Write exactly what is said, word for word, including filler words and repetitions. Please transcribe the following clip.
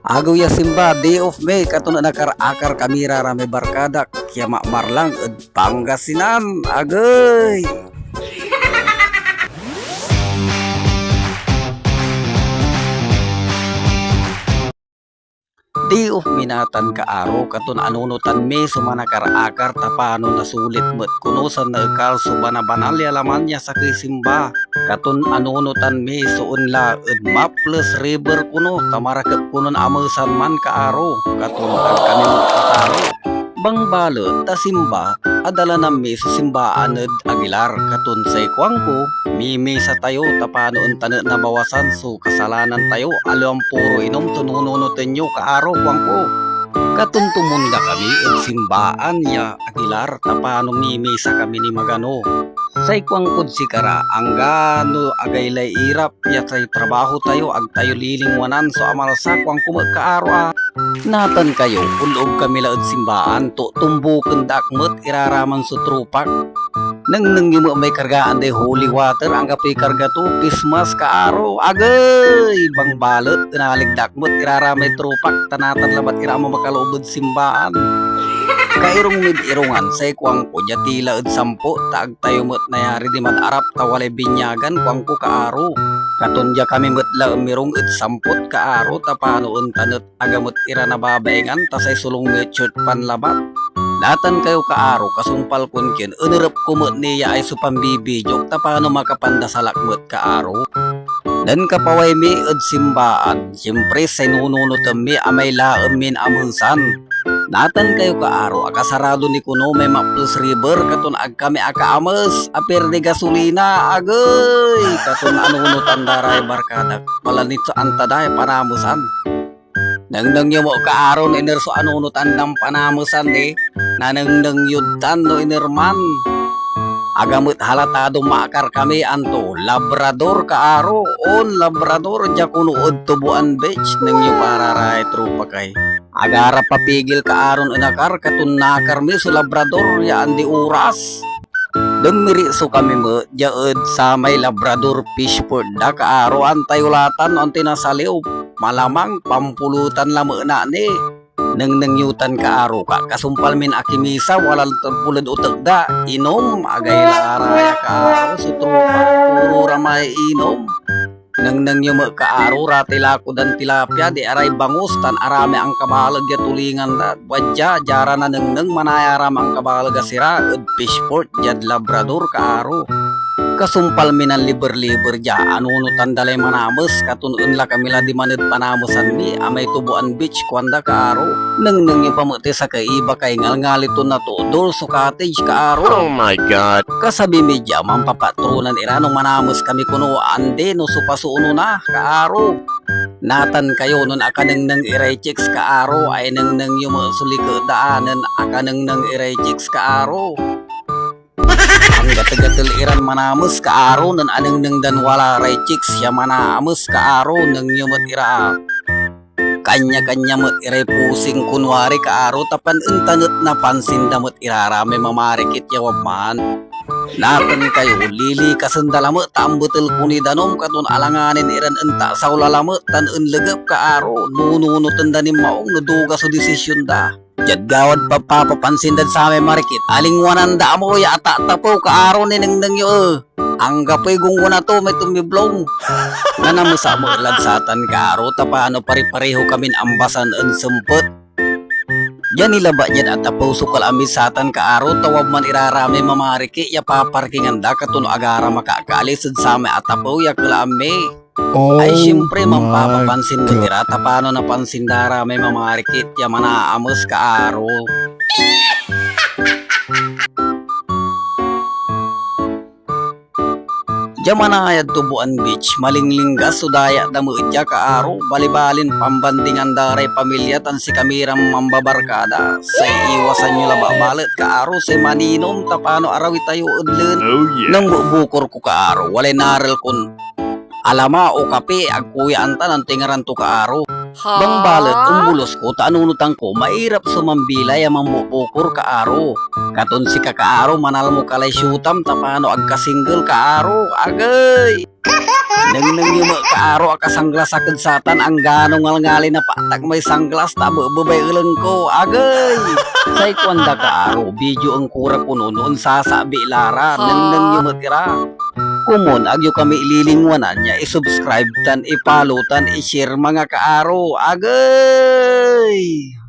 Agew ya simba, day off mi, katon akar-akar kami ra ramay barkadak ya mamarlang ed Pangasinan. Agey! Day off mi natan, kaaro, katon anunotan mi so manakar-akar ta pano nasulit met kono san naekal so banabanal ya laman ya sakey simba. Katon anunotan mi so onla ed Maples River kono, ta marakep konon amesan man, kaaro, katon ag kami met patalo. Bangbalet ta simba, adala nami so simbaan ed Aguilar, katon say kuanko, mimisa tayo, ta pano ontan et nabawasan so kasalanan tayo, aliwan puro inom so nununoten yo, kaaro, kuanko. Katon tumonda kami ed simbaan ya Aguilar, ta pano mimisa kami ni magano. Say kuankod sikara, anggano agaylay irap ya say trabaho tayo, ag tayo lilingwanan so amalsa, kuanko met, kaaro, a. Natan kayo, onloob kami la ed simbaan, to, tumbuken da ak met iraraman so tropak. Nengneng yo met may kargaan day holy water, anggapoy karga to, pismas, kaaro. Agey! Bangbalet, inalig da ak met iraramay tropak, ta natan labat ira mamakalaob ed simbaan. Kairong mid irungan, say kuanko, dia tila ed sampot, ta ag tayo met nayari dimad arap, ta walay binyagan, kuanko, kaaro. Katon dia kami met la umirung ed sampot, kaaro, ta pano ontan et aga met ira nababaingan, ta say solong mi et short pant labat. Natan kayo, kaaro, kasumpal kon kien, enerep ko met ni ya ay so pambibidiok, ta pano makapandasal ak met, kaaro. Nen kapaway mi ed simbaan, siyempre say nununoten mi amay laen min amesan. Natan kayo, kaaro, akasarado ni kono may Maples River, katon ag kami akaames, apirdiy gasolina, agey! Katon anunotan da ray barkadak, palanit so anta da ya panamesan. Nengneng yo met, kaaro, no iner so anunotan dan panamesan ni, nanengneng yod tan no iner man. Aga met halatadon maakar kami, anto, Labrador, kaaro, on Labrador, dia kono ed Tubuan Beach, neng yo para ray tropak ay. Agara papigil, kaaron enakar, katon nakar mi so Labrador ya andi oras. Dumiritso kami met dia ed samay Labrador Fishport da, kaaro, anta yo la tan no antoy nasaliw. Malamang pampulutan lamet ni. Nengneng yo tan, kaaro, ka-, kasumpal min akimisa, wala tan puled otek da. Inom, agay la ra ya, kaaro, so tropa. Puro ra may inom. Nengneng yo met, kaaro, ratay lako dan tilapia, di aray bangus, tan aramay angkabaleg ya tulingan da. Wadya, dia ra nanengneng, manaya ra may angkabaleg a sira ed Fishport, diad Labrador, kaaro. Kasumpal mi nanliber-liber dia, anunotan da lay manames, katon enla kami la diman ed panamesan mi, amay Tubuan Beach, kuanda, kaaro. Nengneng yo pa met ya sakey ibakay ngalngali ton natodor so cottage, kaaro. Oh my God! Kasabi mi dia, mampapatronan ira no manames kami kono, andi no siopa so onona, kaaro. Natan kayo nen akanengneng iray chicks, kaaro, ay nengneng yo met so liket da, nen akanengneng iray chicks, kaaro. Anggategatel iran manames, kaaro, nen anengneng dan wala ray chicks ya manaames, kaaro, neng yo met ira. Kanya-kanya met iray posing, kunwari, kaaro, ta pan-, entanet napansin da met ira ramay mamarikit ya wabman. Natan kayo, lilikasen da lamet ta ambetel ko niy danum, katon alanganin iran entasaw la lamet tan enlegep, kaaro, nununoten da nin maong no duga so desisyon da. Diad gawad papapapansin dad samay marikit, alingwanan da amo ya atatapew, kaaro, ni nengneng yo, e. Anggapoy gunggona to may tumiblong. Nanamesamet lad satan, kaaro, ta pano pare-pareho kamin ambasan ed sempet. Diad nilabat diad atapew so kalamis satan, kaaro, ta wabman ira ramay mamarikit ya paparkingan da, katon agara makakaalis ed samay atapew ya kalamis. Ay, siyempre, mampapapansin met ira, ta pano napansin da ramay mamarikit ya manaames, kaaro. Dia manayad Tubuan Beach, malinglinggas so dayat da met dia, kaaro, balibalin pambandingan da ray pamilya tan sikami ran mambabarkada. Say iwasan yo labat balet, kaaro, say maninom, ta pano arawi tayo ed len. Oh, yeah. Nambukbukor ko, kaaro, walay narel kon alama o kape, ag ko ya anta no antoy ngaran to, kaaro. Ha? Bangbalet, ombulos ko, ta anunotan ko, mairap so mambilay a mambukbukor, kaaro. Katon sika, kaaro, manalmo ka lay siyutam, ta pano ag ka single, kaaro. Agey! Nengneng yo met, kaaro, akasanglas ak ed satan, anggano ngalngali na patak may sanglas ta abebebay eleng ko. Agey! Say kuanda, kaaro, bidyoen ko ra kono no onsasabi la ra. Nengneng yo met ira. Komon, agyo kami lilingwanan ya i-subscribe tan i-follow tan i-share, mga kaaro. Agey!